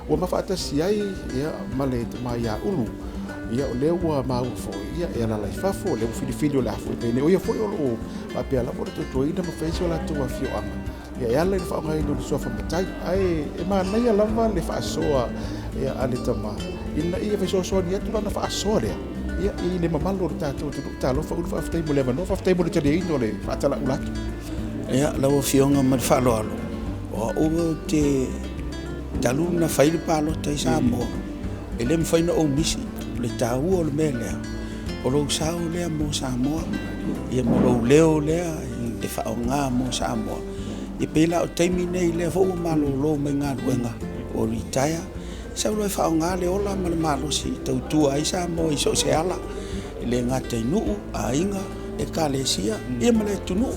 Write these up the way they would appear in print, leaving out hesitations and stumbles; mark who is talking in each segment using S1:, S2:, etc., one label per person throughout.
S1: Ua ma faatasi ai ia, ma le tama ia Ulu. Ia, o lea ua maua foi ia, e alala i fafo, o lea ua filifili o le a foi mai nei. O ia foi o lo o faapea lava o le tautuaina ma fai si o latou afioaga ia, e ala i le faaaogaina o le suafa matai. Ae e manaia lava le faasoa ia, a le tama ina ia fesoasoani atu lana faasoa lea ia, i le mamalu o le tatou atunuu. Talofa Ulu, faafetai mo le avanoa, faafetai mo le taliaina o le faatalaula atu.
S2: Ia, lau Afioga ma le faaaloalo, o au ou te talu na fai le palota i Samoa, e le mafai ona ou misi. O le taua o le mea lea, o lou sao lea mo Samoa, ia ma lou leo lea e faaaoga mo Samoa. E pei la o taimi nei lea foi ua malolo mai galuega, ua retire, sau loa e faaaoga le ola ma le malosi e tautua ai Samoa i so o se ala, e le gata i nuu, aiga, ekalesia, ia ma le atunuu,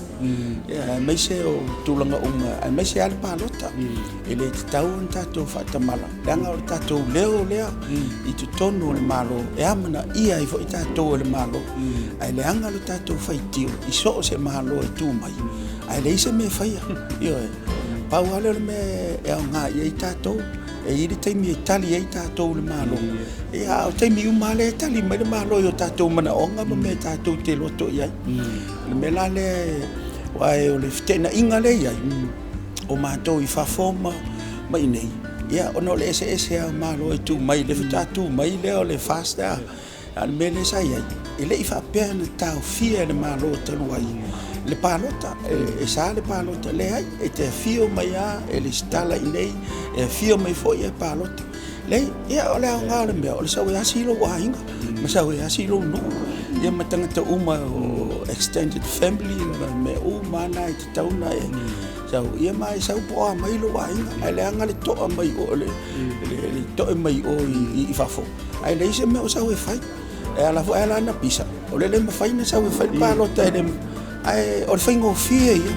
S2: aemaise o tulaga uma, aemaise lava le palota. E le tatau ona tatou faatamala, leaga o le tatou leo lea i totonu o le Malo, e amanaia ai foi tatou e le Malo. Ae leaga le tatou faitio i so o se Malo e tu mai, ae leai se mea e faia. Ioe, pau lava lea o le mea e aoga i ai tatou, e i ai le taimi e tali ai tatou i le Malo, ia a o taimi uma lava lea e tali mai le Malo i o tatou manaoga ma mea tatou te loto i ai. O le mea la lea, aua o le feteenaiga lea e i ai, o matou i fafo ma i inei, ia ona o le eseese lava o Malo e tu mai, lea faatoa tu mai lea o le FAST, a o le mea lea sa i ai, e le i faapea na taofia e le Malo talu ai le palota, e sa le palota, leai, e te afio mai lava e resitala i inei, e afio mai foi e palota. Leai, ia o le aoga o le mea, o le sau e asi lou aiga, ma sau e asi lou nuu, ia ma tagata uma o extended family ma mea uma lava na e tatau ona e sau, ia ma e sau po o a mai lou aiga, ae leaga le to'a mai o le to'e mai o i fafo, ae leai se mea o sau e fai. E ala foi ala na pisa, o le le mafai ona sau e fai le palota e le, ae o le faigofie ia.